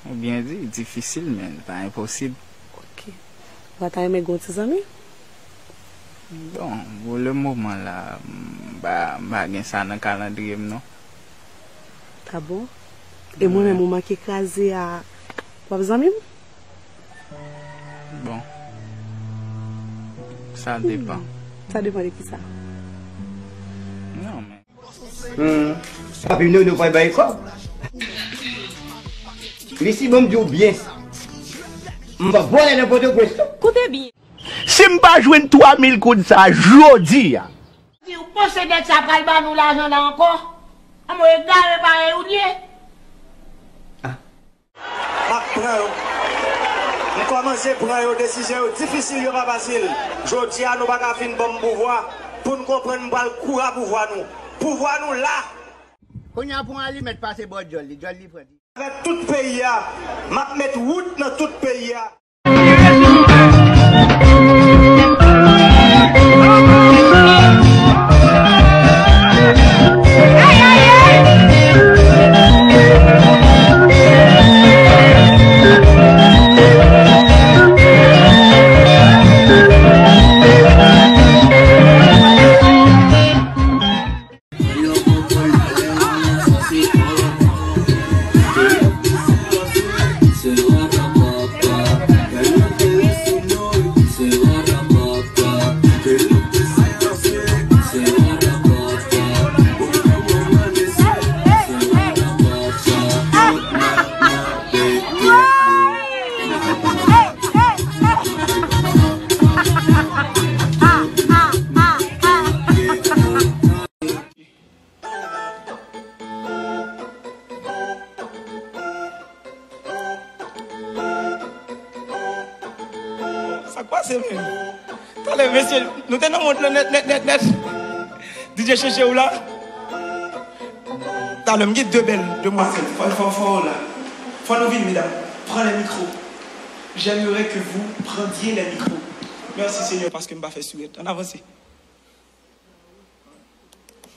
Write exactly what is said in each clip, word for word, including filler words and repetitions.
Ou byen di, difisil, men pa enposib. Ok. Ou pa ta renmen gen yon ti zanmi? Bon, pou le moman la, m pa, m pa gen sa nan kalandriye m, non. Ah bon? E mwen menm, ou manke kraze a, w ap zanmi m? Bon. Sa depann. Sa depann de ki sa? Non, men. Hmm. Papi Nono pral bay kòb. Li si bon m di w byen. M pa vòlè nan Pòtoprens non. Koute byen. Si m pa jwenn twa mil goud sa jodi a. Si w panse nèg sa pral ban nou lajan la ankò, anmwe egare parèy ou l ye. M ap pran yo. M kòmanse pran yo, desizyon yo difisil, yo pa fasil. Jodi a, nou pa ka fin ban m pouvwa pou n konprann m pral koura pouvwa nou. Pouvwa nou la. Kounye a pou yon alimèt pase bò djòl li, djòl li pran. Avèk tout peyi a, m ap met wout nan tout peyi a. Sa k pase menm? Talè mesye, nou te nan mond lan nèt, nèt, nèt, nèt. D J Cheche ou la? Talè m gen de bèl demwazèl. Fò, fò, fò la. Fò nou vin, medam. Pran les micros. J'aimerais que vous prendiez les micros. Merci Seigneur, paske m pa fè sourèt. Ann avanse.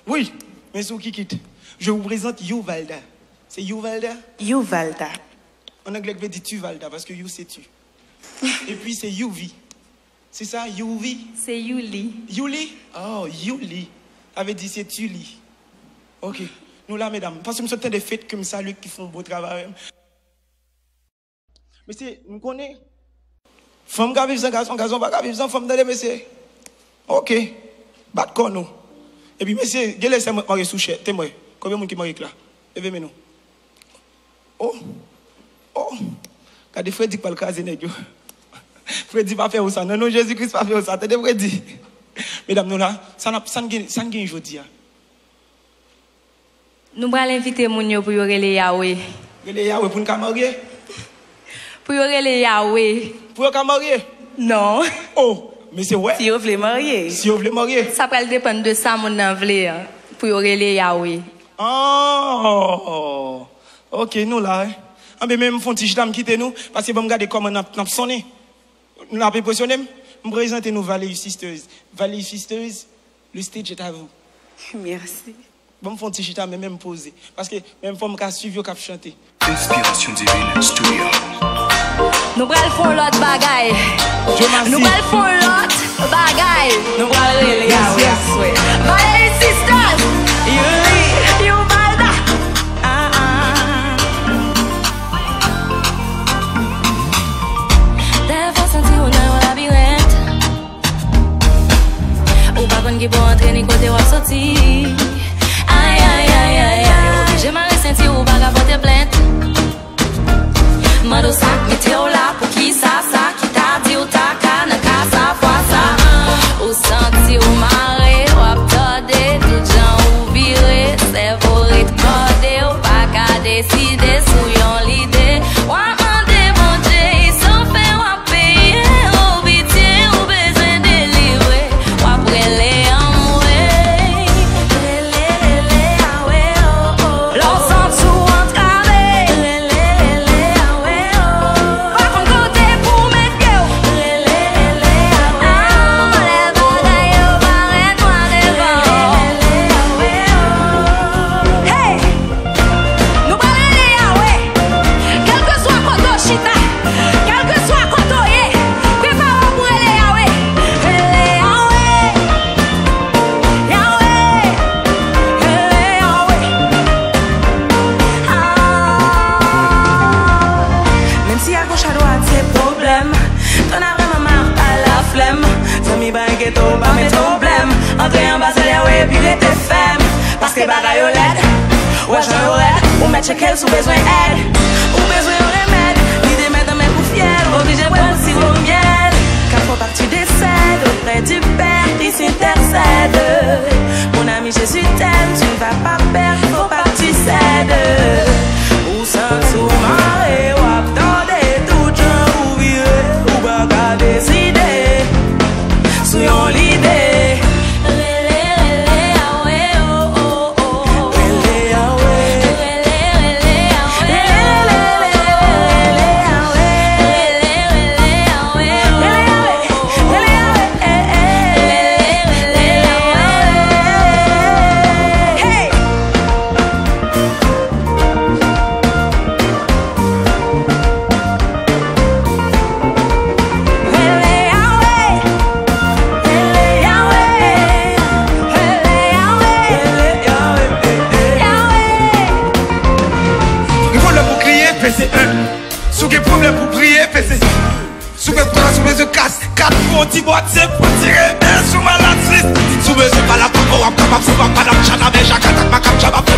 Wi, men sou kikit. Je vous présente Youvalda. Se Youvalda? Youvalda. An anglè, k vle di Tuvalda, paske you se tu. Epi se Youvi. Se sa, Youvi? Se Youli. Youli? Oh, Youli. Sa vle di se tu li. Ok. Nou la, medam. Paske m sot tande Fate ke m salye ki fè yon bon travay avè m. Mesye, m konnen. Fanm ka viv san gason, gason pa ka viv san fanm, tande mesye. Ok. Bat kò nou. Epi mesye, gen lè sè mwen k marye sou chè, temwen. Konbyen moun ki marye k la? Leve men nou. Oh. Oh. Gade Fredi k pral kraze nèg yo. Fredi pa fè ou sa. Nan non Jezi Kris pa fè ou sa. Tande Fredi. Medam nou la, sa n ap, sa n gen, sa n gen jodi a? Nou pral envite moun yo pou yo rele Yawe. Rele Yawe pou n ka marye? Pou yo rele Yawe. Pou yo ka marye? Non. Oh, mesye wè. Si yo vle marye. Si yo vle marye. Sa pral depann de sa moun nan vle an, pou yo rele Yawe. Oh. Ok, nou la, wi. Anben, men m fè yon ti chita, m kite nou, paske ban m gade kòman n ap, n ap sonnen. Nou ap enpresyone m. M prezante nou Valley Sisters. Valley Sisters, le stage est à vous. Merci. Bon, m fè yon ti chita, men menm poze. Paske menm fò m ka swiv yo k ap chante. Inspiration Divine Studio. Nou pral fè yon lòt bagay. Joe Massy. Nou pral fè yon lòt bagay. Nou pral rele Yawe aswè. Valley Sisters. Youli. Youvalda. Ah, ah. Dèfwa w santi w nan yon labirent. Ou pa konn ki bò w antre ni kote w ap soti. Ay, ay, ay, ay, ay. Oblije mare senti w, ou pa ka pote plent. Mande w sa k mete w la, poukisa sa ki ta di w ta ka nan ka sa, fwa sa. Ou santi w mare, w ap tòde, tout jan ou vire, sèvo ret kòde, w pa ka deside sou yon lide. W ap mande Bondye, i sofe w ap peye, o pitye, ou bezwen delivre. W ap rele anmwe. Rele, rele, awe, o, o. Lè w santi w antrave. Rele, rele, awe, o, o. Pa konn kote pou w met pye w. Rele, rele, awe, o, o. Lè bagay yo parèt nwa devan w. Rele, rele, awe, o, o. Hey! Nou pral rele Yawe. Kèlkeswa Tcheke l si w bezwen èd, ou bezwen yon remèd. Li te mèt anmè pou fyèl, oblije bwè yon siwo myèl. Car faut pas que tu décèdes auprès du Père qui s'intercède. Mon ami, Jésus t'aime, tu ne vas pas perdre, faut pas que tu cèdes. Ou santi w mare, w ap tande tout jan ou vire, ou pa ka deside sou yon lide. Rele, rele, awe, o, o, o. Rele, awe. Rele, rele, awe, o, o, o. Rele, rele, awe, o, o, o. Rele, awe. Rele, awe. Hey! Li pran lè pou kriye, peze en. Si w gen pwoblèm pou priye, peze. Si w gen twa, si w bezwen kas, kat pou yon ti bòt, se pou tire men sou malad tris. Si w bezwen pale ak papa w, w ap kapab, se pa madanm Chana, men Jaka, tak makab, djab ap